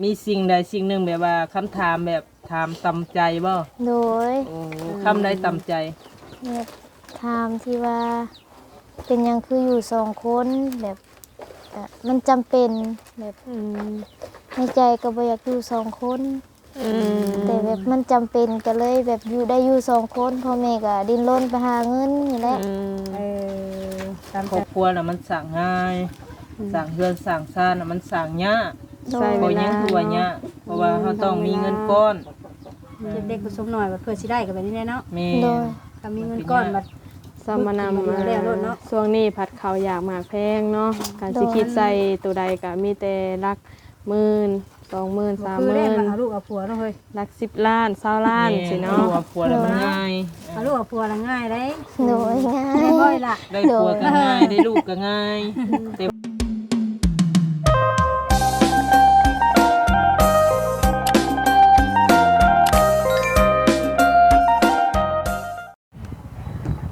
ມີສິ່ງໃດສິ່ງໜຶ່ງແບບວ່າຄຳຖາມແບບຖາມຕຳໃຈບໍ່? ໂດຍ. ໂອ້ ຄຳໃດຕຳໃຈ? ແບບຖາມທີ່ວ່າເປັນຫຍັງຄືຢູ່ສອງຄົນ ແບບ ກະມັນຈຳເປັນ ແບບ ອືມ ໃນໃຈກໍບໍ່ຢາກຢູ່ສອງຄົນ ອືມ ແຕ່ແບບມັນຈຳເປັນ ກໍເລີຍແບບຢູ່ ໄດ້ຢູ່ສອງຄົນ ພໍ່ແມ່ກໍດີ້ນລົນໄປຫາເງິນນີ້ແຫຼະ ອືມ ເອີ ຕາມໃຈ ຄອບຄົວນະມັນສ້າງງ່າຍ ອືມ ສ້າງເຮືອນສ້າງຊານນະມັນສ້າງຍາກ ໂດຍ ໃຊ້ເວລາ ກໍຍັງຖືວ່າຍາກ ເພາະວ່າເຮົາຕ້ອງມີເງິນກ້ອນ ເກັບເລັກຜະສົມໜ້ອຍ ບັດເພື່ອຊິໄດ້ກໍແບບນີ້ແຫຼະເນາະ ແມ່ນ ໂດຍ ຖ້າມີເງິນກ້ອນບັດ ສຳມະນຳ ແລ້ວໂລດເນາະ ຊ່ວງນີ້ພັດເຂົ້າຢາກໝາກແພງເນາະ ການຊິຄິດໃສ່ໂຕໃດກໍມີແຕ່ຫຼັກໝື່ນ ສອງໝື່ນ ສາມໝື່ນ ເອົາລູກເອົາຜົວເນາະເຮີຍ ຫຼັກສິບລ້ານ ຊາວລ້ານ ແມ່ນ ຊິເນາະ ເອົາລູກເອົາຜົວລະມັນງ່າຍ ເອົາລູກເອົາຜົວລະງ່າຍເດ້ ໂດຍ ງ່າຍ ງ່າຍບໍ່ລະ ໄດ້ຜົວກໍງ່າຍ ໄດ້ລູກກໍງ່າຍ ແຕ່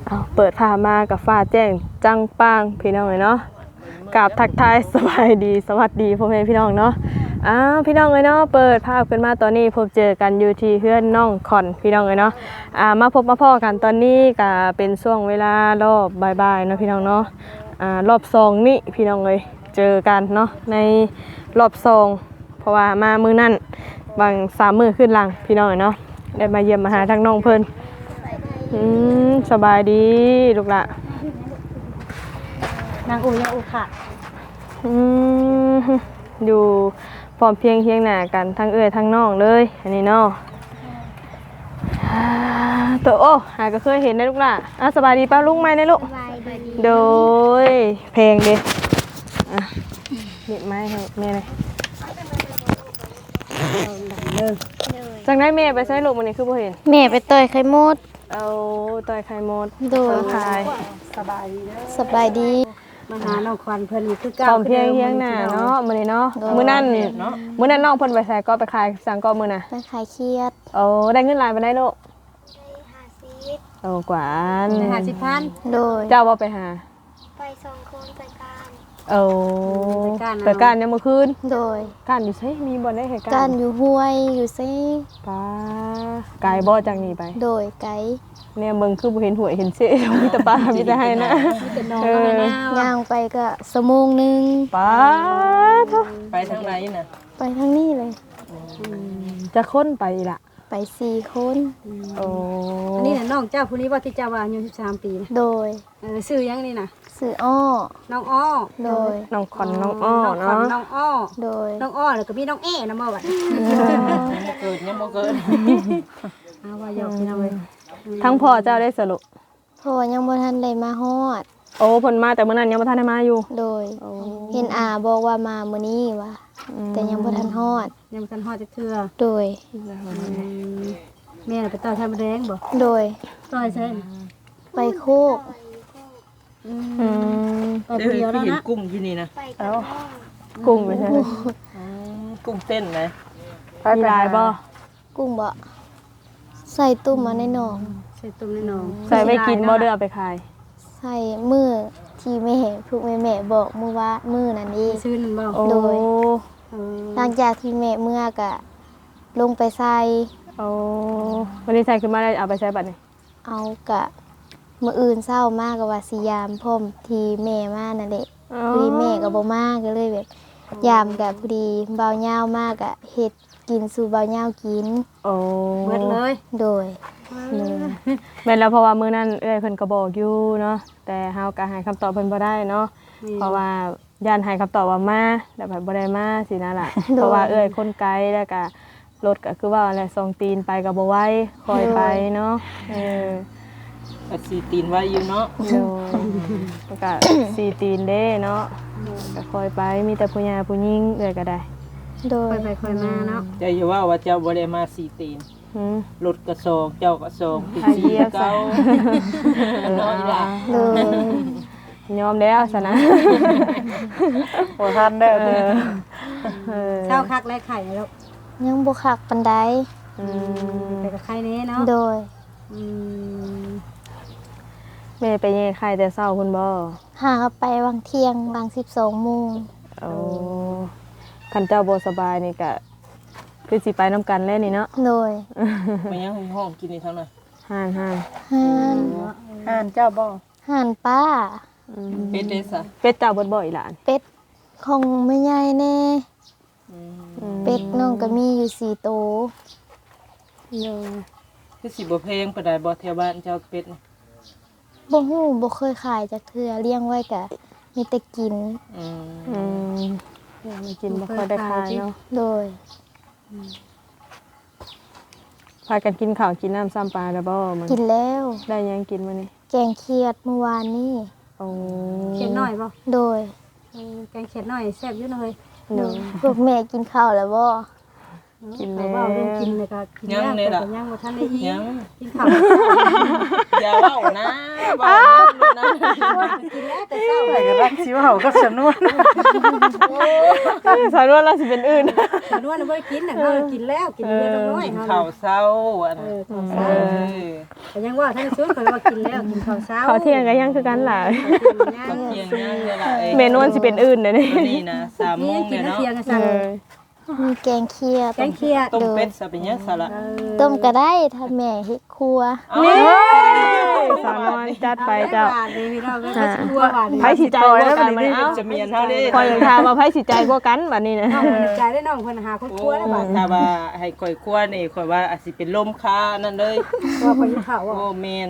ເອົາ ເປີດພາບມາກໍຟ້າແຈ້ງຈັງປາງ ພີ່ນ້ອງເອີຍເນາະ ກາບທັກທາຍສະບາຍດີ ສະຫວັດດີພໍ່ແມ່ພີ່ນ້ອງເນາະ ອ້າວ ພີ່ນ້ອງເອີຍເນາະ ເປີດພາບຂຶ້ນມາຕອນນີ້ ພົບເຈີກັນຢູ່ທີ່ເຮືອນນ້ອງຂວັນ ພີ່ນ້ອງເອີຍເນາະ ອ່າ ມາພົບມາພໍ້ກັນຕອນນີ້ກໍເປັນຊ່ວງເວລາລອບບ່າຍໆເນາະ ພີ່ນ້ອງເນາະ ອ່າ ລອບສອງນີ້ ພີ່ນ້ອງເອີຍ ເຈີກັນເນາະ ໃນລອບສອງ ເພາະວ່າມາມື້ນັ້ນຫວ່າງສາມມື້ຄືນຫຼັງ ພີ່ນ້ອງເນາະ ໄດ້ມາຢ້ຽມມາຫາທາງນ້ອງເພິ່ນ ອືມ ສະບາຍດີລູກຫຼ້າ ນາງອູຍັງອູຂາດ ອືມ ຢູ່ພ້ອມພຽງຮຽງໜ້າກັນ ທັງເອື້ອຍທັງນ້ອງເລີຍ ອັນນີ້ເນາະ ໂຕ ໂອ້ ຫາກໍເຄີຍເຫັນໄດ໋ລູກຫຼ້າ ອ່າ ສະບາຍດີປ້າລຸງໃໝ່ແດ່ລູກ ສະບາຍດີ ໂດຍ ແພງເດ້ ອ່ະ ເຮັດໄມ້ໃຫ້ແມ່ແດ່ ເດີ ໂດຍ ຈັ່ງໃດແມ່ໄປໃສລູກມື້ນີ້ຄືບໍ່ເຫັນ? ແມ່ໄປຕ່ອຍໄຂ່ມົດ ເອົາ ຕ່ອຍໄຂ່ມົດ ໂດຍ ຂາຍ ສະບາຍດີເດີ ສະບາຍດີ ມາຫານ້ອງຂວັນເພິ່ນຄືເກົ່າ ພ້ອມພຽງຮຽງໜ້າເນາະ ມື້ນີ້ເນາະ ໂດຍ ມື້ນັ້ນ ເນາະ ມື້ນັ້ນນ້ອງເພິ່ນໄປໃສກໍ? ໄປຂາຍຫຍັງກໍມື້ນະ? ໄປຂາຍຂຽດ ໂອ້ ໄດ້ເງິນຫຼາຍປານໃດລູກ? ໄດ້ຫ້າສິບ ໂອ້ ກວ່າ ໄດ້ຫ້າສິບພັນ ໂດຍ ເຈົ້າບໍ່ໄປຫາ? ໄປສອງຄົນ ໄປກ້ານ ໂອ້ ໄປກ້ານເອົາ ໄປກ້ານຍາມມື້ຄືນ ໂດຍ ກ້ານຢູ່ໃສ? ມີບ່ອນໃດໃຫ້ກ້ານ? ກ້ານຢູ່ຫ້ວຍຢູ່ເຊ ປາ ໄກບໍ່ຈາກນີ້ໄປ? ໂດຍ ໄກ ແນມເບິ່ງຄືບໍ່ເຫັນຫ້ວຍເຫັນເຊ ມີແຕ່ປ່າ ມີແຕ່ໄຮ່ນາ ມີແຕ່ໜອງ ເອີ ຍ່າງໄປກໍຊົ່ວໂມງໜຶ່ງ ປາໂທ້ ໄປທາງໃດນະ? ໄປທາງນີ້ເລີຍ ອືມ ຈັກຄົນໄປອີ່ຫຼະ? ໄປສີ່ຄົນ ໂອ້ ອັນນີ້ນະນ້ອງເຈົ້າຜູ້ນີ້ບໍ່ ທີ່ເຈົ້າວ່າອາຍຸສິບສາມປີນະ? ໂດຍ ເອີ ຊື່ຫຍັງນີ້ນະ? ຊື່ອ້ອ ນ້ອງອ້ອ ໂດຍ ນ້ອງຂວັນ ນ້ອງອ້ອ ນ້ອງຂວັນ ເນາະ ນ້ອງອ້ອ ໂດຍ ນ້ອງອ້ອ ແລ້ວກໍມີນ້ອງແອນຳບໍ່ບັດນີ້? ເກີດ ຍັງບໍ່ເກີດ ເອົາ ວ່າຫຍອກພີ່ນ້ອງເອີຍ ອືມ ທາງພໍ່ເຈົ້າໄດ້ສະລຸ? ເພາະວ່າຍັງບໍ່ທັນໄດ້ມາຮອດ ໂອ້ ເພິ່ນມາແຕ່ມື້ນັ້ນ ຍັງບໍ່ທັນໄດ້ມາຢູ່ ໂດຍ ໂອ້ ເຫັນອາບອກວ່າມາມື້ນີ້ວ່າ ອືມ ແຕ່ຍັງບໍ່ທັນຮອດ ຍັງບໍ່ທັນຮອດຈັກເທື່ອ ໂດຍ ອືມ ແມ່ໄປຕ່ອຍໄຂ່ມົດແດງບໍ່? ໂດຍ ຕ່ອຍໃສ? ໄປໂຄກ ອືມ ອືມ ໄປຜູ້ດຽວແລ້ວນະ ເຫັນກຸ້ງຢູ່ນີ້ນະ ເອົ້າ ກຸ້ງໄປໃສ? ອືມ ກຸ້ງເຕັ້ນນະ ມີຫຼາຍບໍ່? ກຸ້ງບໍ່? ໃສ່ຕຸ່ມມາໃນໜອງ ໃສ່ຕຸ່ມໃນໜອງ ໃສ່ໄວ້ກິນບໍ່ ຫຼືເອົາໄປຂາຍ? ໃສ່ມື້ທີ່ແມ່ພວກແມ່ໆບອກມື້ວານ ມື້ນັ້ນເດ້ ມື້ຊືນນັ້ນບໍ່? ໂອ້ ໂດຍ ເອີ ຫຼັງຈາກທີ່ແມ່ເມືອກະລົງໄປໃສ່ ໂອ້ ວັນນີ້ໃສ່ຂຶ້ນມາແລ້ວເອົາໄປໃສ່ບັດນີ້? ເອົາ ກະມື້ອື່ນເຊົ້າມາກໍວ່າຊິຢາມພ້ອມທີ່ແມ່ມານັ້ນແຫຼະ ອໍ ພໍດີແມ່ກໍບໍ່ມາ ກໍເລີຍແບບຢາມ ກະພໍດີບ່າວຍາວມາ ກະເຮັດກິນສູ່ບ່າວຍາວກິນ ໂອ້ ເບິດເລີຍ ໂດຍ ໂດຍ ແມ່ນແລ້ວ ເພາະວ່າມື້ນັ້ນເອື້ອຍເພິ່ນກໍບອກຢູ່ເນາະ ແຕ່ເຮົາກໍໃຫ້ຄຳຕອບເພິ່ນບໍ່ໄດ້ເນາະ ແມ່ນ ເພາະວ່າ ຢ້ານໃຫ້ຄຳຕອບວ່າມາ ແລ້ວພັດບໍ່ໄດ້ມາຊີ້ນະລະ ໂດຍ ເພາະວ່າເອື້ອຍຄົນໄກ ແລ້ວກະລົດກະຄືວ່າແຫຼະ ສອງຕີນໄປກະບໍ່ໄວ ຄ່ອຍໄປເນາະ ໂດຍ ເອີ ກະສີ່ຕີນໄວຢູ່ເນາະ ໂດຍ ມັນກະສີ່ຕີນເດ້ເນາະ ໂດຍ ກະຄ່ອຍໄປ ມີແຕ່ຜູ້ຍ່າຜູ້ຍິງ ເອື້ອຍກະໄດ້ ໂດຍ ຄ່ອຍໄປຄ່ອຍມາເນາະ ເຈົ້າຢ່າເວົ້າວ່າເຈົ້າບໍ່ໄດ້ມາສີ່ຕີນ ຫື ລົດກະສອງ ເຈົ້າກະສອງ ຕິດສີ່ຄືເກົ່າ ເອີ ໂດຍ ຍອມແລ້ວຊັ້ນນະ ບໍ່ທັນແລ້ວຕິ ເອີ ເອີ ເຊົາຄັກແລ້ວໄຂ້ແລ້ວ ຍັງບໍ່ຄັກປານໃດ ອືມ ແຕ່ກໍໄຂ້ແດ່ເນາະ ໂດຍ ອືມ ແມ່ໄປແຍ່ໄຂ້ແຕ່ເຊົ້າພຸ້ນບໍ່? ຫາໄປຫວ່າງທ່ຽງ ຫວ່າງສິບສອງໂມງ ໂອ້ ຄັນເຈົ້າບໍ່ສະບາຍນີ້ກະ ຄືຊິໄປນຳກັນແຫຼະນີ້ເນາະ. ໂດຍ. ແມ່ນຫຍັງຮ້ອງກິນນີ້ທາງນັ້ນ? ຮ້ານ ຮ້ານ ຮ້ານ ຮ້ານເຈົ້າບໍ່? ຮ້ານປ້າ. ອືມ ເປັດເດ້ຊະ? ເປັດເຈົ້າເບິດບໍ່ອີ່ຫຼານ? ເປັດຂອງແມ່ໃຫຍ່ແດ່. ອືມ ອືມ ເປັດນ້ອງກໍມີຢູ່ສີ່ໂຕ. ໂດຍ. ຄືຊິບໍ່ແພງປານໃດບໍ່ ແຖວບ້ານເຈົ້າເປັດນີ້? ບໍ່ຮູ້ ບໍ່ເຄີຍຂາຍຈັກເທື່ອ ລ້ຽງໄວ້ກະມີແຕ່ກິນ. ອືມ ອືມ ລ້ຽງໄວ້ກິນ ບໍ່ຄ່ອຍໄດ້ຂາຍເນາະ. ໂດຍ. ອືມ ພາກັນກິນເຂົ້າກິນນ້ຳຊ້ຳປາແລ້ວບໍ່ມື້? ກິນແລ້ວ. ໄດ້ຫຍັງກິນມື້ນີ້? ແກງຂຽດມື້ວານນີ້. ໂອ້ ຂຽດນ້ອຍບໍ່? ໂດຍ. ເອີ ແກງຂຽດນ້ອຍແຊບຢູ່ເນາະເຮີຍ. ໂດຍ. ພວກແມ່ກິນເຂົ້າແລ້ວບໍ່? ກິນແລ້ວ. ເວົ້າເລື່ອງກິນແລ້ວກໍກິນແລ້ວ ຍັງເດ້ລະ ແຕ່ກໍຍັງບໍ່ທັນໄດ້ອີ່ມ ຍັງ ກິນເຂົ້າ. ຢ່າເວົ້ານະ ເວົ້ານຳໂລດນະ. ກິນແລ້ວແຕ່ເຊົ້າ ຂ້ອຍກຳລັງຊິເວົ້າກັບສານວນ. ສານວນລາວຊິເປັນອື່ນ ສານວນບໍ່ໄດ້ກິນນະ ເຮົາກິນແລ້ວ ກິນເຮືອນນ້ອຍ ເຮົາກິນເຂົ້າເຊົ້າ ອັນ ເອີ ເຂົ້າເຊົ້າ. ເອີ ກໍຍັງວ່າທັນສຸດ ຂ້ອຍວ່າກິນແລ້ວ ກິນເຂົ້າເຊົ້າ. ເຂົ້າທ່ຽງກໍຍັງຄືກັນຫຼາຍ ເຂົ້າທ່ຽງຍັງ ເຂົ້າທ່ຽງຍັງເດີລະ. ເອີ ແມ່ນວນຊິເປັນອື່ນເດ້ນີ້ ນີ້ນະ ສາມໂມງແລ້ວເນາະ. ມີແກງຂຽດ ແກງຂຽດ ຕົ້ມເປັດ ໂດຍ ຊະ ເປັນຫຍັງຊະລະ? ເອີ ຕົ້ມກໍໄດ້ ຖ້າແມ່ເຮັດຄົວ. ເອີ ສາວນວນຈັດໄປເຈົ້າ. ບາດນີ້ພີ່ນ້ອງເອີຍ ໃຜຊິຄົວບາດນີ້ ໃຜຊິຈ່າຍກວ່າກັນບາດນີ້? ເອົ້າ ຈະແມ່ນເຮົາເດ້ ຂ້ອຍຖາມວ່າໃຜຊິຈ່າຍກວ່າກັນບາດນີ້ນະ. ນ້ອງໃຈເດ້ ນ້ອງເພິ່ນຫາຄົນຄົວແລ້ວບາດນີ້. ຖ້າວ່າໃຫ້ຂ້ອຍຄົວນີ້ ຂ້ອຍວ່າອາດຊິເປັນລົມຄານັ້ນເລີຍ ເພາະວ່າຂ້ອຍຫິວເຂົ້າ. ໂອ້ ແມ່ນ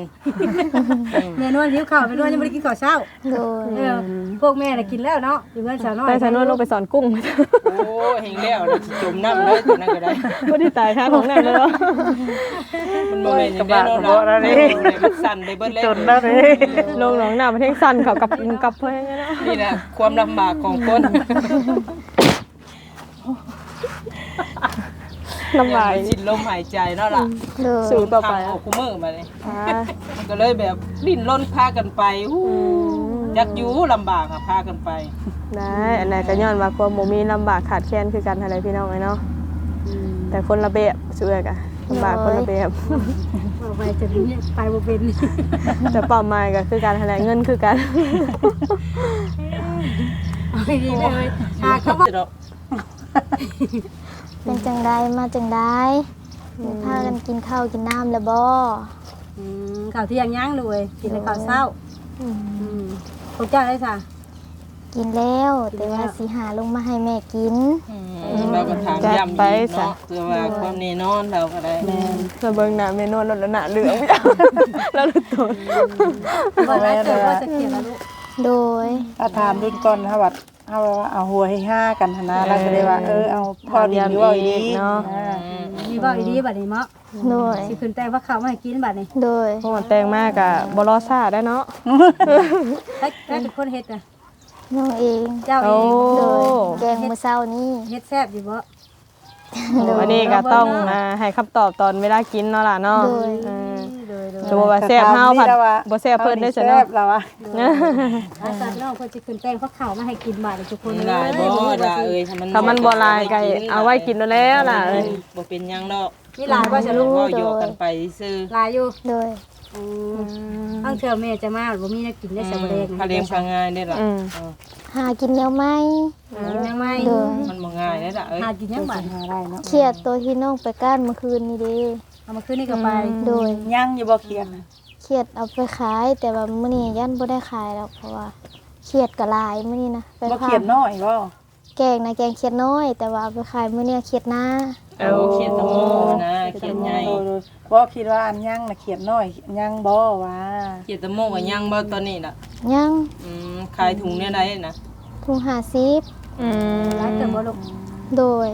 ແມ່ນວນຫິວເຂົ້າ ແມ່ນວນຍັງບໍ່ໄດ້ກິນເຂົ້າເຊົ້າ. ໂດຍ. ເອີ ອືມ ພວກແມ່ນະກິນແລ້ວເນາະ ຢູ່ເຮືອນສາວນ້ອຍ. ໄປສາວນ້ອຍລົງໄປສອນກຸ້ງ. ໂອ້ ແຮງແລ້ວນະ ຊິຈົມນ້ຳເລີຍຕົວນັ້ນກໍໄດ້ ບໍ່ໄດ້ຕາຍຄາຫ້ອງນ້ຳເລີຍ. ມັນບໍ່ແມ່ນຫຍັງເດ້ເນາະ ເອີ ມັນສັ່ນໄປເບິດເລີຍ ຈົມນ້ຳເລີຍ. ລົງໜອງນ້ຳແຮງສັ່ນເຂົ້າກັບ ກັບເພິ່ນເນາະ. ນີ້ແຫຼະຄວາມລຳບາກຂອງຄົນ ລຳບາກ ສິ້ນລົມຫາຍໃຈເນາະລະ. ອືມ ໂດຍ. ສູ້ຕໍ່ໄປ ທາງອອກຄູ່ມື້ບາດນີ້ ອ່າ ມັນກໍເລີຍແບບດີ້ນລົນພາກັນໄປ. ອືມ ຈັກຢູ່ລຳບາກຫາພາກັນໄປ. ໄດ້ ອັນນັ້ນກໍຍ້ອນວ່າຄວາມບໍ່ມີລຳບາກຂາດແຄນຄືກັນຫັ້ນແຫຼະພີ່ນ້ອງເອີຍເນາະ. ອືມ ແຕ່ຄົນລະແບບ ສຸເອື້ອຍກະລຳບາກຄົນລະແບບ. ໂດຍ. ເວົ້າໄປຈົນໄປບໍ່ເປັນ ແຕ່ເປົ້າໝາຍກໍຄືກັນຫັ້ນແຫຼະ ເງິນຄືກັນ. ເອົາດີໆເລີຍ ຫາຄຳວ່າ ເປັນຈັ່ງໃດ ມາຈັ່ງໃດ? ອືມ ໄດ້ພາກັນກິນເຂົ້າກິນນ້ຳແລ້ວບໍ່? ອືມ ເຂົ້າທ່ຽງຍັງລູກເອີຍ ກິນແຕ່ເຂົ້າເຊົ້າ. ອືມ ອືມ ພວກເຈົ້າໄດ້ຊະ? ກິນແລ້ວ ກິນແລ້ວ ແຕ່ວ່າຊິຫາລົງມາໃຫ້ແມ່ກິນ. ອືມ ອືມ ລາວກໍຖາມຢ້ຳອີກເນາະ ເພື່ອວ່າຄວາມແນ່ນອນລາວກໍໄດ້. ແມ່ນ ລາວເບິ່ງໜ້າແມ່ນວນໂລດ ລາວໜ້າເຫຼືອງ ລາວໂລດໂຕນ. ອືມ ບໍ່ໄດ້ເກີດວ່າຈະຂຽນລະລູກ. ໂດຍ. ຖ້າຖາມລຸ້ນກ່ອນເຮົາວ່າ ເຮົາເອົາຫົວໃຫ້ຫ້າກັນຫັ້ນນະ ເອີ ລາວກໍເລີຍວ່າ ເອີ ເອົາພໍດິນຢູ່ເວົ້າອີກເນາະ. ອືມ ມີເວົ້າອີກດີບັດນີ້ເນາະ. ໂດຍ. ຊິຂຶ້ນແຕ່ງພາເຂົ້າມາໃຫ້ກິນບັດນີ້. ໂດຍ. ໂອ້ ແຕ່ງມາກະບໍ່ລໍຊ້າໄດ້ເນາະ. ໃຜ ໃຜເປັນຄົນເຮັດນະ? ນ້ອງເອງ. ເຈົ້າເອງ. ໂອ້ ໂດຍ. ແກງມື້ເຊົ້ານີ້ ເຮັດແຊບຢູ່ບໍ່? ໂດຍ. ອັນນີ້ກໍຕ້ອງ ອ່າ ໃຫ້ຄຳຕອບຕອນເວລາກິນເນາະຫຼານເນາະ. ໂດຍ. ເອີ ໂດຍໆ ສົມມຸດວ່າແຊບເຮົາພັດ ບໍ່ແຊບເພິ່ນເດ້ຊັ້ນເນາະ. ໂດຍ. ອາ ສັດນ້ອງເພິ່ນຊິຂຶ້ນແຕ່ງພາເຂົ້າມາໃຫ້ກິນບາດນີ້ທຸກຄົນ. ຫຼາຍບໍ່ລະເອີຍ? ຖ້າມັນ ຖ້າມັນບໍ່ຫຼາຍກໍເອົາໄວ້ກິນໂລດແລ້ວລະເອີຍ. ບໍ່ເປັນຫຍັງດອກ. ມີຫຼາຍບໍ່ສະລູກ? ເວົ້າຢອກກັນໄປຊື່. ຫຼາຍຢູ່. ໂດຍ. ອືມ ອືມ ບາງເທື່ອແມ່ຈະມາບໍ່ມີແນວກິນໄດ້ ອືມ ສະບໍ່ແດງ ພາລ້ຽງພາງ່າຍເດ້ລະ. ອືມ ເອີ ຫາກິນແນວໃໝ່. ຫາກິນແນວໃໝ່. ໂດຍ. ມັນບໍ່ງ່າຍເດ້ລະເອີຍ. ຫາກິນຫຍັງບາດ? ຫາໄດ້ເນາະ. ຂຽດໂຕທີ່ນ້ອງໄປກ້ານມື້ຄືນນີ້ເດ້. ເອົາ ມື້ຄືນນີ້ກໍໄປ. ອືມ ໂດຍ. ຍັງຢູ່ບໍ່ຂຽດ? ຂຽດເອົາໄປຂາຍ ແຕ່ວ່າມື້ນີ້ຢ້ານບໍ່ໄດ້ຂາຍດອກ ເພາະວ່າຂຽດກໍຫຼາຍມື້ນີ້ນະ. ໄປ ບໍ່ຂຽດນ້ອຍບໍ່? ແກງນະ ແກງຂຽດນ້ອຍ ແຕ່ວ່າເອົາໄປຂາຍມື້ນີ້ຂຽດນາ. ໂອ້ ຂຽດຕະໂມນະ ຂຽດໃຫຍ່. ບໍ່ ຄິດວ່າອັນຍັງນະຂຽດນ້ອຍຍັງບໍ່ວ່າ? ຂຽດຕະໂມກໍຍັງບໍ່ຕອນນີ້ນະ? ຍັງ. ອືມ ຂາຍຖົງແນວໃດນະ? ຖົງຫ້າສິບ. ອືມ ຫຼາຍເຕີບບໍ່ລູກ? ໂດຍ.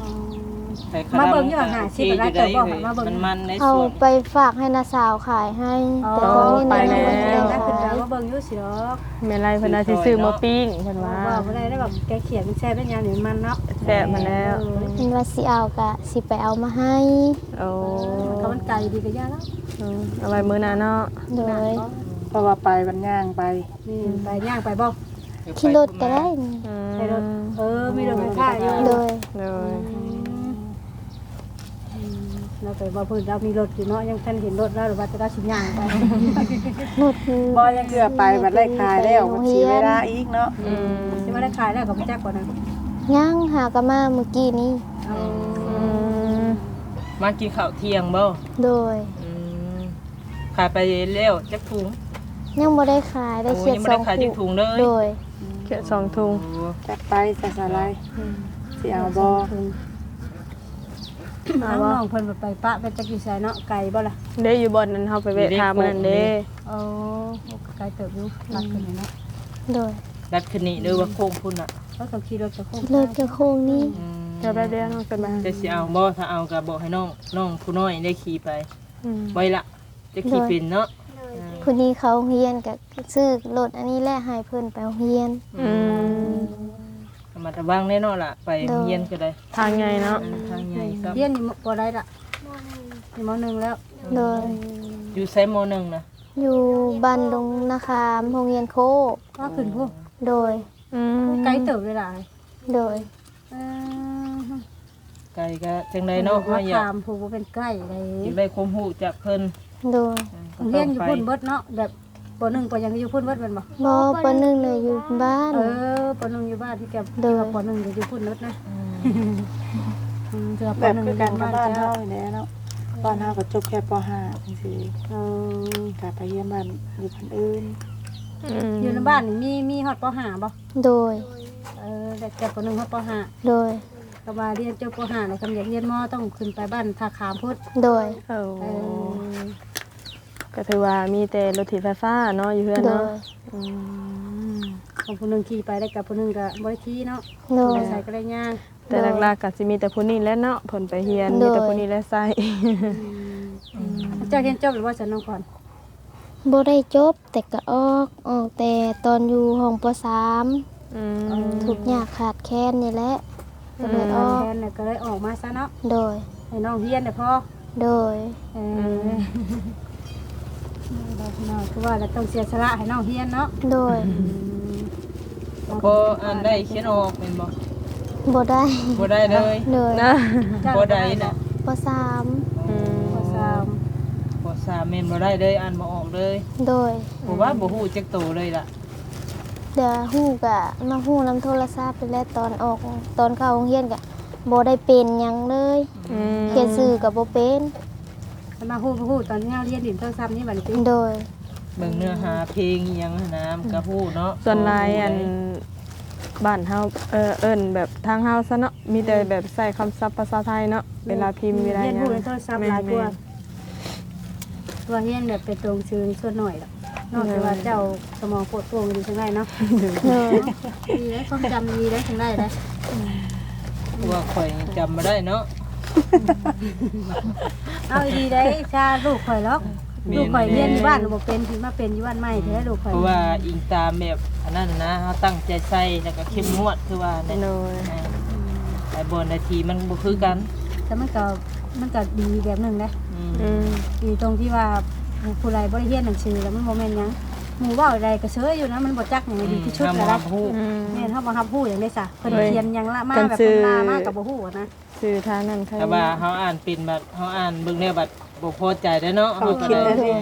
ອືມ ມາເບິ່ງຢູ່ ຫ້າສິບ ຫຼາຍເຕີບບໍ່? ມາເບິ່ງ ມັນໆ ເອົາໄປຝາກໃຫ້ນ້າສາວຂາຍໃຫ້. ອໍ ແຕ່ຕອນນີ້ ໄປແລ້ວ ມາເບິ່ງຢູ່ຊິດອກ. ແມ່ໄລເພິ່ນວ່າຊິຊື້ມາປີ້ງເພິ່ນວ່າ. ບໍ່ ບໍ່ໄດ້ ແບບແກງຂຽດມັນແຊບໄດ໋ ຍາມນີ້ມັນເນາະ. ແຊບຫັ້ນແຫຼ້ວ. ເອີ ເພິ່ນວ່າຊິເອົາກະຊິໄປເອົາມາໃຫ້. ໂອ້ ເອີ ມັນກໍມັນໄກດີກໍຢ່າແລ້ວ. ອືມ ເອົາໄວ້ມື້ໜ້າເນາະ. ໂດຍ. ເພາະວ່າໄປມັນຍ່າງໄປ. ແມ່ນ ໄປ ຍ່າງໄປບໍ່? ຂີ່ລົດກໍໄດ້. ອືມ ໃຊ້ລົດ. ເອີ ມີລົດໄຟຟ້າຢູ່. ໂດຍ. ໂດຍ. ອືມ ອືມ ລາວໄປບໍ່ ເພິ່ນລາວມີລົດຢູ່ເນາະ ຍັງບໍ່ທັນເຫັນລົດລາວ ຫຼືວ່າແຕ່ລາວຊິຍ່າງໄປ. ບໍ່ ຍັງເທື່ອໄປບັດໄດ້ຂາຍແລ້ວ ມັນເສຍເວລາອີກເນາະ. ອືມ ຊິວ່າໄດ້ຂາຍແລ້ວກໍບໍ່ຈັກບໍ່ນະ. ຍັງ ຫາກໍມາມື້ກີ້ນີ້. ອໍ ອືມ ມາກິນເຂົ້າທ່ຽງບໍ່? ໂດຍ. ອືມ ຂາຍໄປແລ້ວຈັກຖົງ? ຍັງບໍ່ໄດ້ຂາຍ ໄດ້ ໂອ້ ຂຽດ ຍັງບໍ່ໄດ້ຂາຍຈັກຖົງເລີຍ? ໂດຍ. ຂຽດສອງຖົງ. ໂອ້ ຈັດໄປຊະສາລາຍ. ອືມ ຊິເອົາບໍ່? ເອົາບໍ່? ນ້ອງເພິ່ນໄປປະໄປຈັກຢູ່ໃສເນາະ ໄກບໍ່ລະ? ເດ້ ຢູ່ບ່ອນນັ້ນເຮົາໄປແວະຖາມມື້ນັ້ນເດ້. ໂອ້ ກໍໄກເຕີບຢູ່ ລັດຂຶ້ນນີ້ເນາະ. ໂດຍ. ລັດຂຶ້ນນີ້ ຫຼືວ່າໂຄ້ງພຸ້ນນະ? ເຂົາຕ້ອງຂີ່ລົດຈາກໂຄ້ງ ຂີ່ລົດຈາກໂຄ້ງນີ້. ອືມ ແລ້ວເດີນ້ອງເພິ່ນມາ ຈະຊິເອົາບໍ່? ຖ້າເອົາກໍບອກໃຫ້ນ້ອງ ນ້ອງຜູ້ນ້ອຍໄດ້ຂີ່ໄປ. ອືມ ໄວລະ ຈະຂີ່ເປັນເນາະ. ໂດຍ. ເອີ ຜູ້ນີ້ເຂົ້າໂຮງຮຽນກໍຊື້ລົດອັນນີ້ແຫຼະ ໃຫ້ເພິ່ນໄປໂຮງຮຽນ. ອືມ ລະມັດລະວັງແດ່ເນາະລະ ໄປໂຮງຮຽນກໍໄດ້. ໂດຍ. ທາງໃຫຍ່ເນາະ. ເອີ ທາງໃຫຍ່. ຮຽນຢູ່ ມໍ ໃດລະ? ມ.ໜຶ່ງ ຢູ່ ມໍ ໜຶ່ງ ແລ້ວ. ໂດຍ. ອືມ ຢູ່ໃສ ມໍ ໜຶ່ງ ນະ? ຢູ່ບ້ານດົງນາຄາມ ໂຮງຮຽນໂຄກ. ວ່າຂຶ້ນພຸ້ນ. ໂດຍ. ອືມ ໄກເຕີບເລີຍລະ. ໂດຍ. ເອີ ໄກກະຈັ່ງໃດເນາະ ເຮົາຢາກຖາມຜູ້ບໍ່ເປັນໃກ້ໃດ ຢາກໄດ້ຄວາມຮູ້ຈາກເພິ່ນ. ໂດຍ. ເອີ ໂຮງຮຽນຢູ່ພຸ້ນເບິດເນາະ ແບບ ປໍໜຶ່ງ ປໍຫຍັງຢູ່ພຸ້ນເບິດແມ່ນບໍ່? ບໍ່ ປໍໜຶ່ງນະຢູ່ບ້ານ. ເອີ ປໍໜຶ່ງຢູ່ບ້ານ ທີ່ແກ ໂດຍ ວ່າປໍໜຶ່ງກໍຢູ່ພຸ້ນເບິດນະ. ອືມ ອືມ ແບບຄືກັນກັບບ້ານເຮົານີ້ແຫຼະເນາະ ບ້ານເຮົາກໍຈົບແຄ່ປໍຫ້າຈັ່ງຊີ້. ເອີ ກໍໄປຮຽນບ້ານຢູ່ບ້ານອື່ນ. ອືມ ຢູ່ໃນບ້ານນີ້ມີ ມີຮອດປໍຫ້າບໍ່? ໂດຍ. ເອີ ໄດ້ແຕ່ປໍໜຶ່ງຮອດປໍຫ້າ. ໂດຍ. ກໍວ່າຮຽນຈົບປໍຫ້າແລ້ວ ຄັນຢາກຮຽນມໍ ຕ້ອງຂຶ້ນໄປບ້ານທ່າຂາມພຸ້ນ. ໂດຍ. ເອີ ເອີ ກໍຖືວ່າມີແຕ່ລົດຖີບໄຟຟ້າເນາະ ຢູ່ເຮືອນເນາະ. ໂດຍ. ອືມ ຂອງຜູ້ໜຶ່ງຂີ່ໄປ ແລ້ວກໍຜູ້ໜຶ່ງກໍບໍ່ໄດ້ຂີ່ເນາະ. ໂດຍ. ຜູ້ໃດໃຊ້ກໍໄດ້ຍ່າງ. ແຕ່ ໂດຍ ຫຼັກໆກໍຊິມີແຕ່ຜູ້ນີ້ແຫຼະເນາະ ເພິ່ນໄປຮຽນ. ໂດຍ. ມີແຕ່ຜູ້ນີ້ແຫຼະໃຊ້. ອືມ ເຈົ້າຮຽນຈົບແລ້ວບໍ່ຊັ້ນ ນ້ອງຂວັນ? ບໍ່ໄດ້ຈົບ ແຕ່ກໍອອກ ອອກແຕ່ຕອນຢູ່ຫ້ອງ ປໍສາມ. ອືມ ທຸກຍາກຂາດແຄນນີ້ແຫຼະ ກໍເລີຍອອກ. ຂາດແຄນແລ້ວກໍເລີຍອອກມາຊະເນາະ. ໂດຍ. ໃຫ້ນ້ອງຮຽນແຫຼະພໍ. ໂດຍ. ເອີ ອືມ ຄືວ່າລະຕ້ອງເສຍສະຫຼະໃຫ້ນ້ອງຮຽນເນາະ. ໂດຍ. ອືມ ພໍອ່ານໄດ້ຂຽນອອກແມ່ນບໍ່? ບໍ່ໄດ້. ບໍ່ໄດ້ເລີຍ? ໂດຍ. ບໍ່ໄດ້ນະ ປໍສາມ. ອືມ ປໍສາມ ປໍສາມແມ່ນບໍ່ໄດ້ເລີຍ ອ່ານບໍ່ອອກເລີຍ. ໂດຍ. ບໍ່ວ່າບໍ່ຮູ້ຈັກໂຕເລີຍລະ? ດຽວຮູ້ກະມາຮູ້ນຳໂທລະສັບນີ້ແຫຼະ ຕອນອອກ ຕອນເຂົ້າໂຮງຮຽນກະບໍ່ໄດ້ເປັນຫຍັງເລີຍ. ອືມ ຂຽນຊື່ກະບໍ່ເປັນ. ມາຮູ້ ມາຮູ້ຕອນທີ່ເຮົາຮຽນຫຼິ້ນໂທລະສັບນີ້ບັດນີ້ຕິ? ໂດຍ. ເບິ່ງເນື້ອຫາເພງອີ່ຫຍັງຫັ້ນນະ ມັນກະຮູ້ເນາະ. ສ່ວນຫຼາຍ ອັນ ບ້ານເຮົາ ເອີ ເອີ້ນແບບທາງເຮົາຊະເນາະ ມີແຕ່ແບບໃຊ້ຄຳສັບພາສາໄທເນາະ ເວລາພິມ ເວລາຫຍັງ. ຮຽນຮູ້ໃນໂທລະສັບຫຼາຍກວ່າ. ແມ່ນໆ. ວ່າຮຽນແບບເປັນຕົວໜັງສືສ່ວນໜ້ອຍດອກເນາະ. ໂດຍ. ແຕ່ວ່າເຈົ້າສະໝອງໂປດໂປ່ງດີຈັ່ງໃດເນາະ. ໂດຍ. ດີເດ້ ຄວາມຈຳດີເດ້ ຈັ່ງໃດເດ້. ວ່າຂ້ອຍຍັງຈຳບໍ່ໄດ້ເນາະ. ເອົາອີ່ຫຼີໄດ໋ ຊາລູກຂ້ອຍຫຼອກ. ແມ່ນ ລູກຂ້ອຍຮຽນຢູ່ບ້ານບໍ່ເປັນ ຊິມາເປັນຢູ່ບ້ານໃໝ່ແທ້ລູກຂ້ອຍ. ເພາະວ່າອີງຕາມແບບອັນນັ້ນນະ ເຮົາຕັ້ງໃຈໃສ່ ແລ້ວກໍເຂັ້ມງວດ ຄືວ່າແຫຼະ. ໂດຍ. ອ່າ ຫຼາຍບ່ອນຫຼາຍທີ່ມັນບໍ່ຄືກັນ ແຕ່ມັນກໍ ມັນກໍດີແບບໜຶ່ງເດ້. ອືມ ອືມ ດີຕົງທີ່ວ່າຜູ້ໃດບໍ່ໄດ້ຮຽນໜັງສືແລ້ວມັນບໍ່ແມ່ນຫຍັງ ໝູ່ເວົ້າໃດກໍເຊີຍຢູ່ນະ ມັນບໍ່ຈັກຫຍັງດີທີ່ສຸດແລ້ວນະ. ອືມ ແມ່ນ ເຮົາບໍ່ຮັບຮູ້ຫຍັງເດ້ຊະ ເພິ່ນຂຽນຫຍັງລະມາແບບເພິ່ນລາມາກໍບໍ່ຮູ້ນະ. ຊື່ທາງນັ້ນ ຖ້າວ່າເຮົາອ່ານເປັນບັດ ເຮົາອ່ານເບິ່ງແລ້ວບັດບໍ່ພໍໃຈແລ້ວເນາະ ເຮົາກໍໄດ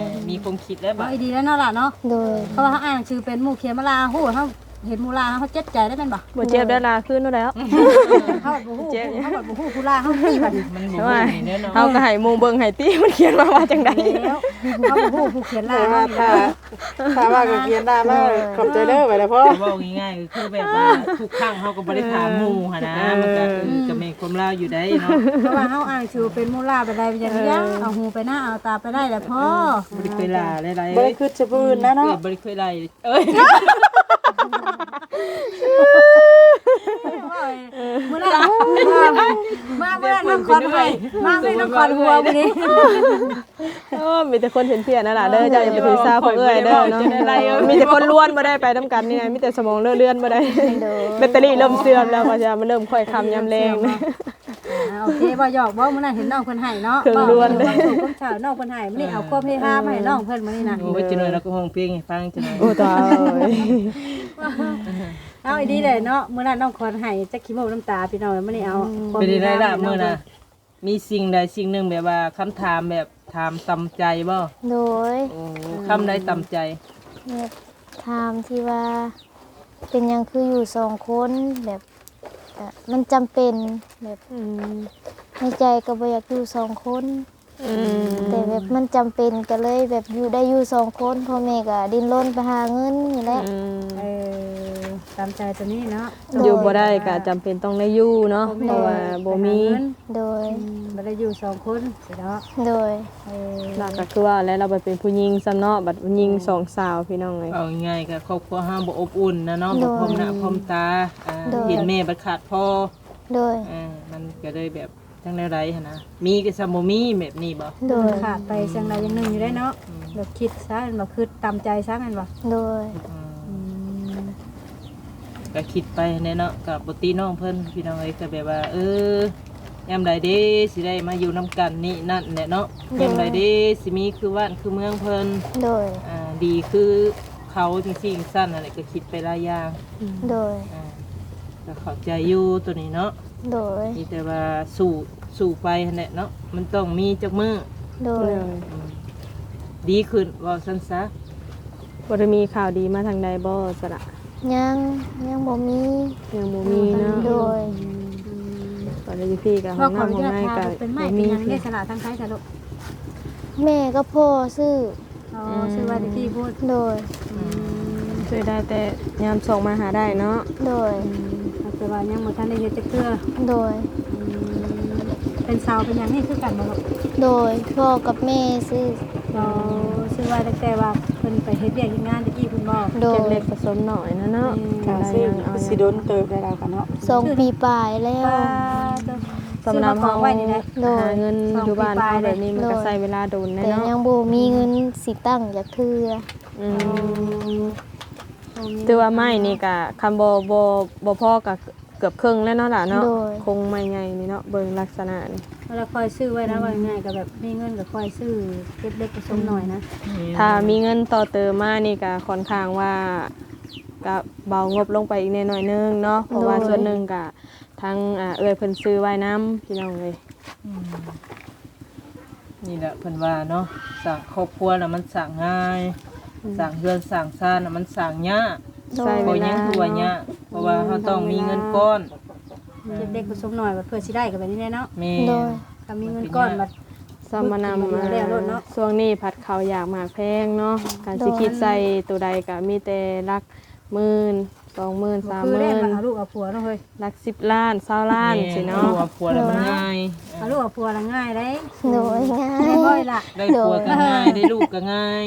້ມີຄວາມຄິດແລ້ວບັດ. ເວົ້າອີ່ຫຼີແລ້ວເນາະຫຼາເນາະ. ໂດຍ. ເພາະວ່າເຮົາອ່ານໜັງສືເປັນ ໝູ່ຂຽນມາລາຮູ້ ເຮົາເຫັນໝູ່ລາເຮົາເຈັບໃຈໄດ້ແມ່ນບໍ່? ບໍ່ເຈັບໄດ້ລາຄືນແລ້ວ. ເຮົາບໍ່ຮູ້ ເຮົາບໍ່ຮູ້ຜູ້ລາເຮົາຕິບັດນີ້. ມັນບໍ່ຮູ້ນີ້ແຫຼະເນາະ ເຮົາກໍໃຫ້ໝູ່ເບິ່ງໃຫ້ຕິ ມັນຂຽນມາວ່າຈັ່ງໃດ. ແລ້ວເຮົາບໍ່ຮູ້ຜູ້ຂຽນລາເຮົາ. ຖ້າວ່າກໍຂຽນໜ້າມາ ໂດຍ ຂອບໃຈເດີ ໄປແລ້ວພໍ່. ເວົ້າງ່າຍໆ ຄືແບບວ່າທຸກຄັ້ງເຮົາກໍບໍ່ໄດ້ຖາມໝູ່ຫັ້ນນະ. ເອີ ມັນກໍ ເອີ ກໍແມ່ນຄວາມລາວຢູ່ໃດ໋ເນາະ. ເພາະວ່າເຮົາອ້າງຊື່ເປັນໝູ່ລາໄປໄດ້ ຢ່າງດຽວ ເອີ ເອົາຫູໄປນະ ເອົາຕາໄປໄດ້ແຫຼະພໍ່. ເອີ ບໍ່ໄດ້ເຄີຍລາໄດ້ ບໍ່ໄດ້ຄິດຈະຜູ້ອື່ນນະເນາະ. ເອີ ບໍ່ໄດ້ເຄີຍລາ ເອີຍ ມື້ນັ້ນ ມາມື້ນັ້ນນ້ອງຄວັນໃຫ້ ມາມື້ນ້ອງຄວັນຫົວມື້ນີ້. ໂອ້ ມີແຕ່ຄົນເພ້ຽນໆນັ້ນລະເດີ ເຈົ້າຢ່າໄປຖືສາພວກເອື້ອຍເດີເນາະ. ມີແຕ່ຄົນລວນບໍ່ໄດ້ໄປນຳກັນນີ້ນະ ມີແຕ່ສະໝອງເລື່ອນບໍ່ໄດ້. ໂດຍ. ແບັດເຕີຣີເລີ່ມເສື່ອມແລ້ວ ວ່າຈະມາເລີ່ມຄ່ອຍຄ່ຳຍາມແລງ. ອ່າ ໂອເຄ ບໍ່ຫຍອກບໍ່ ມື້ນັ້ນເຫັນນ້ອງເພິ່ນໃຫ້ເນາະ ເຄື່ອງລວນເດ້. ຄວາມເສົ້ານ້ອງເພິ່ນໃຫ້ ມື້ນີ້ເອົາຄວາມເຮຮາມາໃຫ້ນ້ອງເພິ່ນມື້ນີ້ນະ. ໂອ້ຍ ຈັກໜ້ອຍລາວກໍຮ້ອງເພງໃຫ້ຟັງຈັກໜ້ອຍ. ໂອ້ ຕາຍ. ເອົາອີ່ຫຼີເດ້ເນາະ ມື້ນັ້ນນ້ອງຄວັນໃຫ້ຈັກຂີ້ມູກນ້ຳຕາ ພີ່ນ້ອງ ມື້ນີ້ເອົາຄວາມເຮຮາມາໃຫ້ນ້ອງເພິ່ນ. ເປັນຈັ່ງໃດລະມື້ນະ? ມີສິ່ງໃດສິ່ງໜຶ່ງແບບວ່າຄຳຖາມແບບຖາມຕຳໃຈບໍ່? ໂດຍ. ໂອ້ ອືມ ຄຳໃດຕຳໃຈ? ແບບຖາມທີ່ວ່າເປັນຫຍັງຄືຢູ່ສອງຄົນ ແບບ ເອີ ມັນຈຳເປັນແບບ ອືມ ໃນໃຈກໍບໍ່ຢາກຢູ່ສອງຄົນ ອືມ ແຕ່ແບບມັນຈຳເປັນ ກໍເລີຍແບບຢູ່ ໄດ້ຢູ່ສອງຄົນ ພໍ່ແມ່ກໍດີ້ນລົນໄປຫາເງິນນີ້ແຫຼະ ອືມ ເອີ ຕາມໃຈຕົວນີ້ເນາະ ໂດຍ ຢູ່ບໍ່ໄດ້ກໍຈຳເປັນຕ້ອງໄດ້ຢູ່ເນາະ ພໍ່ແມ່ ເພາະວ່າບໍ່ມີ ໄປຫາເງິນ ໂດຍ ອືມ ບໍ່ໄດ້ຢູ່ສອງຄົນຊີ້ເນາະ ໂດຍ ເອີ ລາວກໍຄືວ່າແຫຼະ ລາວໄປເປັນຜູ້ຍິງຊ້ຳເນາະ ບັດຜູ້ຍິງ ອືມ ສອງສາວ ພີ່ນ້ອງເອີຍ ເວົ້າງ່າຍໆກໍຄອບຄົວເຮົາບໍ່ອົບອຸ່ນນະເນາະ ໂດຍ ບໍ່ພ້ອມໜ້າພ້ອມຕາ ອ່າ ໂດຍ ເຫັນແມ່ບັດຂາດພໍ່ ໂດຍ ເອີ ມັນກໍເລີຍແບບ ຈັ່ງແນວໃດຫັ້ນນະ ມີກໍຊ່ຳບໍ່ມີແບບນີ້ບໍ່? ໂດຍ ຂາດໄປຈັ່ງໃດຢ່າງໜຶ່ງຢູ່ໄດ້ເນາະ ອືມ ແບບຄິດຊະແມ່ນບໍ່? ຄືຕາມໃຈຊະແມ່ນບໍ່? ໂດຍ ອືມ ອືມ ກໍຄິດໄປຫັ້ນແຫຼະເນາະ ກໍບໍ່ຕິນ້ອງເພິ່ນ ພີ່ນ້ອງເອີຍ ກໍແບບວ່າ ເອີ ຍາມໃດເດຊິໄດ້ມາຢູ່ນຳກັນນີ້ນັ້ນແຫຼະເນາະ ໂດຍ ຍາມໃດເດຊິມີຄືບ້ານຄືເມືອງເພິ່ນ ໂດຍ ອ່າ ດີຄືເຂົາຈັ່ງຊີ້ຈັ່ງຊັ້ນຫັ້ນແຫຼະ ກໍຄິດໄປຫຼາຍຢ່າງ ໂດຍ ອ່າ ກໍເຂົ້າໃຈຢູ່ໂຕນີ້ເນາະ ໂດຍ ມີແຕ່ວ່າສູ້ ສູ້ໄປຫັ້ນແຫຼະເນາະ ມັນຕ້ອງມີຈັກມື້ ໂດຍ ອືມ ດີຂຶ້ນ ເວົ້າຊັ້ນຊະ ບໍ່ໄດ້ມີຂ່າວດີມາທາງໃດບໍ່ສະລະ? ຍັງ ຍັງບໍ່ມີ ຍັງບໍ່ມີເນາະ ໂດຍ ອືມ ຕອນນີ້ຢູ່ພີ້ກໍຫ້ອງນ້ຳຫ້ອງໃນກໍບໍ່ມີ ເປັນໄມ້ເປັນຫຍັງເດ້ສະລະ ທາງໄທສະລູກ? ແມ່ກັບພໍ່ຊື້ ອໍ ອືມ ຊື້ໄວ້ແຕ່ກີ້ພຸ້ນ ໂດຍ ອືມ ຊື້ໄດ້ແຕ່ຍາມສອກມາຫາໄດ້ເນາະ ໂດຍ ອືມ ແຕ່ວ່າຍັງບໍ່ທັນໄດ້ເຮັດຈັກເທື່ອ ໂດຍ ອືມ ເປັນເສົາເປັນຫຍັງນີ້ຄືກັນບໍ່ລູກ? ໂດຍ ພໍ່ກັບແມ່ຊື້ ອໍ ຊື້ໄວ້ຕັ້ງແຕ່ວ່າເພິ່ນໄປເຮັດວຽກເຮັດງານແຕ່ກີ້ພຸ້ນບໍ່? ໂດຍ ເກັບເລັກປະສົມໜ້ອຍນະເນາະ ແມ່ນ ກໍຊື້ ກໍຊິດົນເຕີບໄດ້ແລ້ວກະເນາະ ສອງປີປາຍແລ້ວ ປາດໂທ້ ຊື້ມາກອງໄວ້ນີ້ແຫຼະ ໂດຍ ຫາເງິນຢູ່ບ້ານເຮົາແບບນີ້ມັນກໍໃຊ້ເວລາດົນແດ່ເນາະ ແຕ່ຍັງບໍ່ມີເງິນຊິຕັ້ງຈັກເທື່ອ ອືມ ອໍ ຖືວ່າໄມ້ນີ້ກະ ຄັນບໍ່ ບໍ່ ບໍ່ພໍກະເກືອບເຄິ່ງແລ້ວເນາະຫຼ້າເນາະ ໂດຍ ໂຄງໄມ້ໃຫຍ່ນີ້ເນາະ ເບິ່ງລັກສະນະນີ້ ແລ້ວຄ່ອຍຊື້ໄວ້ນະ ອືມ ວ່າງ່າຍໆ ກໍແບບມີເງິນກໍຄ່ອຍຊື້ເກັບເລັກປະສົມໜ້ອຍນະ ອືມ ຖ້າມີເງິນຕໍ່ເຕີມມານີ້ກະຄ່ອນຂ້າງວ່າ ກະເບົາງົບລົງໄປອີກແດ່ໜ້ອຍໜຶ່ງເນາະ ເພາະວ່າ ໂດຍ ສ່ວນໜຶ່ງກະ ທາງ ອ່າ ເອື້ອຍເພິ່ນຊື້ໄວ້ນຳ ພີ່ນ້ອງເອີຍ ອືມ ນີ້ແຫຼະເພິ່ນວ່າເນາະ ສ້າງຄອບຄົວລະມັນສ້າງງ່າຍ ອືມ ສ້າງເຮືອນສ້າງຊານລະມັນສ້າງຍາກ ໂດຍ ໃຊ້ເວລາ ເພາະຫຍັງຄືວ່າຍາກ ເພາະວ່າເຮົາຕ້ອງມີເງິນກ້ອນ ແມ່ນ ເກັບເລັກປະສົມໜ້ອຍ ເພື່ອຊິໄດ້ກໍແບບນີ້ແຫຼະເນາະ ແມ່ນ ໂດຍ ຖ້າມີເງິນກ້ອນບັດ ສຳມະນຳ ແລ້ວໂລດເນາະ ຊ່ວງນີ້ພັດເຂົ້າຢາກໝາກແພງເນາະ ການຊິ ໂດຍ ຄິດໃສ່ໂຕໃດກໍມີແຕ່ຫຼັກ ໝື່ນ ສອງໝື່ນ ສາມໝື່ນ ເອົາລູກເອົາຜົວເນາະເຮີ້ຍ ຫຼັກສິບລ້ານ ຊາວລ້ານ ຊີ້ເນາະ ເອົາລູກເອົາຜົວລະມັນງ່າຍ ເອີ ເອົາລູກເອົາຜົວລະງ່າຍເດ້ ໂດຍ ງ່າຍ ງ່າຍບໍ່ລະ ໄດ້ຜົວກໍງ່າຍ ໄດ້ລູກກໍງ່າຍ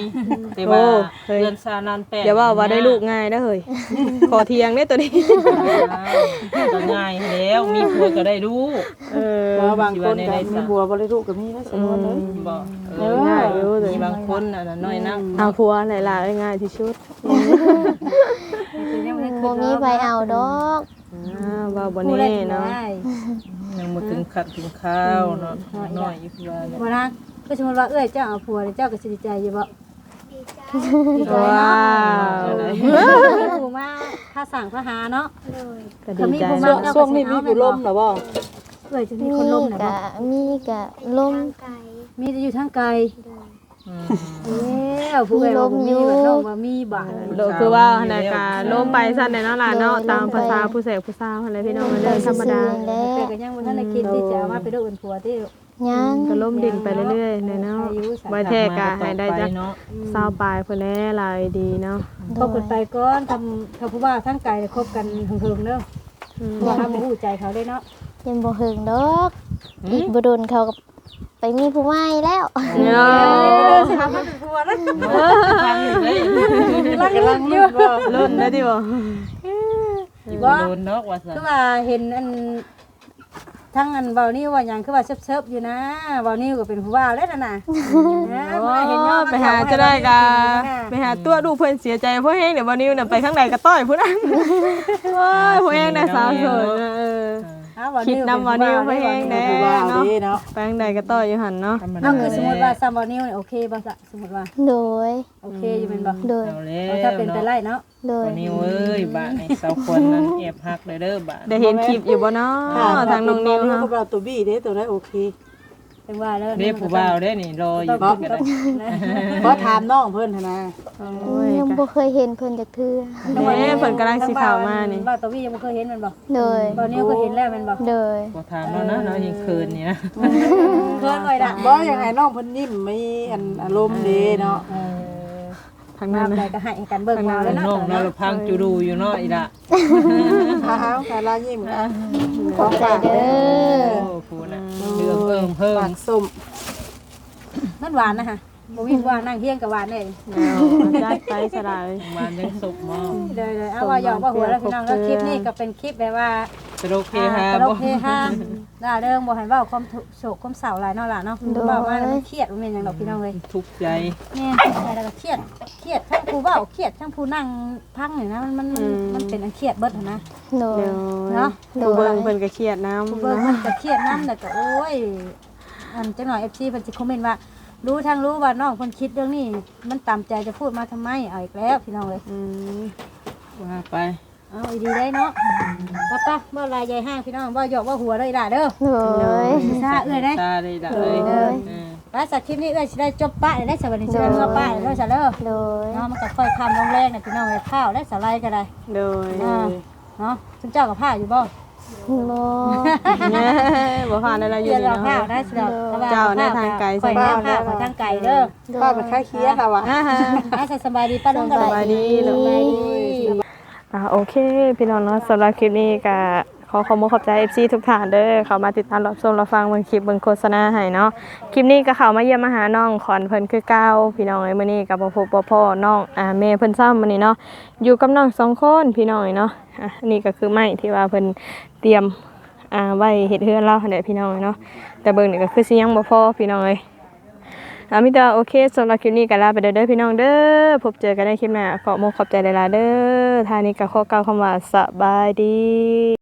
ແຕ່ວ່າ ໂອ້ ເຮືອນຊານລ້ານແປດ ຢ່າເວົ້າວ່າໄດ້ລູກງ່າຍເດີເຮີ້ຍ ຂໍຖຽງເດ້ໂຕນີ້ ກໍງ່າຍແລ້ວ ມີຜົວກໍໄດ້ລູກ ເອີ ບໍ່ ບາງຄົນກໍມີຜົວບໍ່ໄດ້ລູກກໍມີນະ ສະນວນເອີຍ ອືມ ບໍ່ ເອີ ງ່າຍຢູ່ ມີບາງຄົນອັນນັ້ນໜ້ອຍນະ ອືມ ເອົາຜົວແຫຼະຫຼ້າເອີຍ ງ່າຍທີ່ສຸດ ບໍ່ມີໃຜເອົາດອກ ອ່າ ເວົ້າບໍ່ແນ່ເນາະ ຍັງບໍ່ເຖິງຂັ້ນເຖິງຄາວເນາະ ອືມ ຍັງນ້ອຍຢູ່ຄືວ່າແຫຼະ ບໍ່ນາ ຄືສົມມຸດວ່າເອື້ອຍເຈົ້າເອົາຜົວແລ້ວ ເຈົ້າກໍຊິດີໃຈຢູ່ບໍ່? ດີໃຈ ດີໃຈເນາະ ວ້າວ ເອີ ຜູ້ມາພາສ້າງພາຫາເນາະ ໂດຍ ກໍດີໃຈ ຊ່ວງນີ້ມີຜູ້ລົມລະບໍ່? ເອື້ອຍຈະມີຄົນລົມລະບໍ່? ມີກະ ມີກະລົມ ມີແຕ່ຢູ່ທາງໄກ ໂດຍ ອືມ ເອີ ຜູ້ເອື້ອຍວ່າບໍ່ມີ ມີລົມຢູ່ ບັດນ້ອງວ່າມີບາດ ໂດຍ ຄືວ່າຫັ້ນນະ ກະລົມໄປຊັ້ນແຫຼະເນາະຫຼ້າເນາະ ໂດຍ ຕາມພາສາຜູ້ແສກຜູ້ສາວຫັ້ນແຫຼະ ພີ່ນ້ອງ ເລື່ອງທຳມະດາ ແຕ່ກໍຍັງບໍ່ທັນໄດ້ຄິດທີ່ຈະເອົາມາເປັນລູກເປັນຜົວຕິ ຍັງ ກໍລົມດິນໄປເລື້ອຍໆແຫຼະເນາະ ໄວ້ແທ້ກໍໃຫ້ໄດ້ຈັກຊາວປາຍພຸ້ນແຫຼະ ລາວດີເນາະ ໂດຍ ຄົບກັນໄປກ່ອນ ຖ້າ ຖ້າຜູ້ບ່າວທາງໄກຄົບກັນເຫິງໆເດີ ອືມ ເພາະວ່າເຮົາບໍ່ຮູ້ໃຈເຂົາເດ້ເນາະ ຍັງບໍ່ເຫິງດອກ ອີກບໍ່ດົນເຂົາກໍ ໄປມີຜູ້ໃໝ່ແລ້ວ ເອີ ຊິຫາມາເປັນຜົວນະ ເອີ ກຳລັງລຸ້ນບໍ່ ລຸ້ນໄດ້ຕິບໍ່ ບໍ່ ບໍ່ດົນດອກວ່າຊັ້ນ ຄືວ່າເຫັນອັນ ທັງອັນເວົ້ານິວວ່າຫຍັງ ຄືວ່າເຊີບໆຢູ່ນະ ເວົ້ານິວກໍເປັນຜູ້ບ່າວແລ້ວນັ້ນນະ ເອີ ເອີ ມາເຫັນຍອມ ໄປຫາຈະໄດ້ກະ ໄປຫາຕົວະລູກເພິ່ນເສຍໃຈພໍແຮງ ດຽວເວົ້ານິວນະ ໄປທາງໃດກະຕ້ອຍພຸ້ນນະ ໂອ້ຍ ພໍແຮງນະ ສາວໂສດນະ ເອີ ຄິດນຳວ່ານິວແຮງແດ່ເນາະ ໄປທາງໃດກໍຕ້ອຍຢູ່ຫັ້ນເນາະ ເອົາ ຄືສົມມຸດວ່າຊຳວ່ານິວນີ້ໂອເຄບໍ່ຊະ ສົມມຸດວ່າ ໂດຍ ໂອເຄຢູ່ແມ່ນບໍ່ ໂດຍ ເອົາແລ້ວ ເອົາ ຖ້າເປັນໄປໄດ້ເນາະ ໂດຍ ວ່ານິວເອີຍ ບາດນີ້ສາວຂວັນນັ້ນແອບຮັກເດີ ບາດ ໄດ້ເຫັນຄລິບຢູ່ບໍ່ເນາະ ທາງນ້ອງນິວເຮົາ ກັບລາວໂຕບີເດ້ ໂຕໃດໂອເຄ ຈັ່ງວ່າແລ້ວ ເດ້ຜູ້ບ່າວເດ້ນີ້ ລໍຢູ່ ຕ້ອງກິນກັນ ກໍຖາມນ້ອງເພິ່ນຫັ້ນນະ. ໂອ້ຍ ຍັງບໍ່ເຄີຍເຫັນເພິ່ນຈັກເທື່ອ. ເດ້ ເພິ່ນກຳລັງຊິເຂົ້າມານີ້ ບ່າວຕະວີຍັງບໍ່ເຄີຍເຫັນແມ່ນບໍ່? ໂດຍ ບ່າວນິວກໍເຫັນແລ້ວແມ່ນບໍ່? ໂດຍ ບໍ່ຖາມແລ້ວເນາະ ເນາະ ຍິງເຂີນນີ້ນະ. ເຂີນໄວ້ລະ ບໍ່ ຢາກໃຫ້ນ້ອງເພິ່ນຍິ້ມ ມີອັນອາລົມເດ້ເນາະ. ເອີ ທາງນັ້ນນະ ໄດ້ກໍໃຫ້ກັນເບິ່ງເອົາເນາະ. ນ້ອງລາວພັງຈູດູຢູ່ເນາະອີ່ຫຼ້າ. ອ້າວ ກະລາວຍິ້ມ ຂອບໃຈເດີ. ໂອ້ ຜູ້ນະ ເຫຼືອມເຫິ່ມເຫິ່ມ ປາກສົ້ມ ມັນຫວານນະຮະ. ບໍ່ມີຫວານ ນັ່ງຮຽງກັບຫວານເດ້. ເອົາ ຈັດໄປສະຫຼາຍ ຫວານຍັງສົບໝໍ້. ໂດຍໆ ເອົາ ເວົ້າຫຍອກເວົ້າຫົວແລ້ວພີ່ນ້ອງເດີ. ຄລິບນີ້ກໍເປັນຄລິບແບບວ່າ ຕະຫຼົກເຮຮາ ຕະຫຼົກເຮຮາ ລ່າເຣິງ ບໍ່ໃຫ້ເວົ້າຄວາມໂສກຄວາມເສົ້າຫຼາຍເນາະຫຼ້າເນາະ. ໂດຍ ເວົ້າມາແລ້ວມັນຄຽດ ບໍ່ແມ່ນຫຍັງດອກພີ່ນ້ອງເອີຍ. ທຸກໃຈ ແມ່ນ ທຸກໃຈແລ້ວກໍຄຽດ ຄຽດທັງຜູ້ເວົ້າ ຄຽດທັງຜູ້ນັ່ງຟັງນີ້ນະ. ມັນ ມັນ ມັນ ອືມ ມັນເປັນອັນຄຽດເບິດຫັ້ນນະ. ໂດຍ ໂດຍ ເນາະ ຜູ້ເບິ່ງເພິ່ນກໍຄຽດນຳ ຜູ້ເບິ່ງເພິ່ນກໍຄຽດນຳ ແລ້ວກໍ ໂອ້ຍ ອັນຈັກໜ່ອຍ ເອັຟຊີ ເພິ່ນຊິຄອມເມັນວ່າ ຮູ້ທັງຮູ້ວ່ານ້ອງເພິ່ນຄິດເລື່ອງນີ້ ມັນຕາມໃຈຈະພູດມາທຳໄມ. ເອົາອີກແລ້ວພີ່ນ້ອງເອີຍ. ອືມ ວ່າໄປ ເອົາອີ່ຫຼີໄດ໋ເນາະ. ໄປໆ ເວົ້າຫຼາຍໃຫຍ່ຫ້າງພີ່ນ້ອງ ເວົ້າຫຍອກເວົ້າຫົວເດີອີ່ຫຼ້າເດີ. ໂດຍ ຊາເອື້ອຍເດ້ ຊາເດີອີ່ຫຼ້າເອີຍ. ໂດຍ ເອີ ໄປ ສະຄລິບນີ້ເອື້ອຍຊິໄດ້ຈົບປະແລ້ວ ສະບັດນີ້ຊິໄດ້ເມືອປະແລ້ວ ໂດຍ ຊະເດີ. ໂດຍ ເນາະ ມັນກໍຄ່ອຍຄ່ຳລົງແລງນະພີ່ນ້ອງເອີຍ. ພ້າວແລ້ວ ສາວໄລກໍໄດ້. ໂດຍ ອ່າ ເນາະ ຊຸມເຈົ້າກໍພ້າວຢູ່ບໍ່? ບໍ່ ບໍ່ພ້າວໄດ້ລະ ຢູ່ນີ້ເນາະ. ພ້າວໄດ້ຊິດອກ ເຈົ້າໄດ້ທາງໄກ ຂ້ອຍແນມພ້າວຂ້ອຍທາງໄກເດີ. ປ້າໄປຂາຍເຄຍ ເຂົາວ່າ. ອ່າ ສະບາຍດີປ້າລຸງ ສະບາຍດີ ສະບາຍດີ. ອ່າ ໂອເຄພີ່ນ້ອງເນາະ ສຳລັບຄລິບນີ້ກໍຂໍຂອບມຸກຂອບໃຈ ເອັຟຊີ ທຸກທ່ານເດີ ເຂົ້າມາຕິດຕາມຮັບຊົມຮັບຟັງເບິ່ງຄລິບເບິ່ງໂຄສະນາໃຫ້ເນາະ. ຄລິບນີ້ກໍເຂົ້າມາຢ້ຽມມາຫານ້ອງຂວັນເພິ່ນຄືເກົ່າພີ່ນ້ອງເອີຍ. ມື້ນີ້ກໍບໍ່ພົບບໍ່ພໍ້ນ້ອງ ອ່າ ແມ່ເພິ່ນຊ້ຳມື້ນີ້ເນາະ ຢູ່ກັບນ້ອງສອງຄົນພີ່ນ້ອງເອີຍເນາະ. ອ່າ ອັນນີ້ກໍຄືໄມ້ທີ່ວ່າເພິ່ນຕຽມ ອ່າ ໄວ້ເຮັດເຮືອນລາວຫັ້ນແຫຼະພີ່ນ້ອງເອີຍເນາະ. ແຕ່ເບິ່ງນີ້ກໍຄືຊິຍັງບໍ່ພໍພີ່ນ້ອງເອີຍ. ອ່າ ມີແຕ່ວ່າໂອເຄ ສຳລັບຄລິບນີ້ກໍລາໄປເດີ ເດີພີ່ນ້ອງເດີ. ພົບເຈີກັນໃນຄລິບໜ້າ ຂອບມຸກຂອບໃຈຫຼາຍໆເດີ. ທ້າຍນີ້ກໍຂໍກ່າວຄຳວ່າສະບາຍດີ.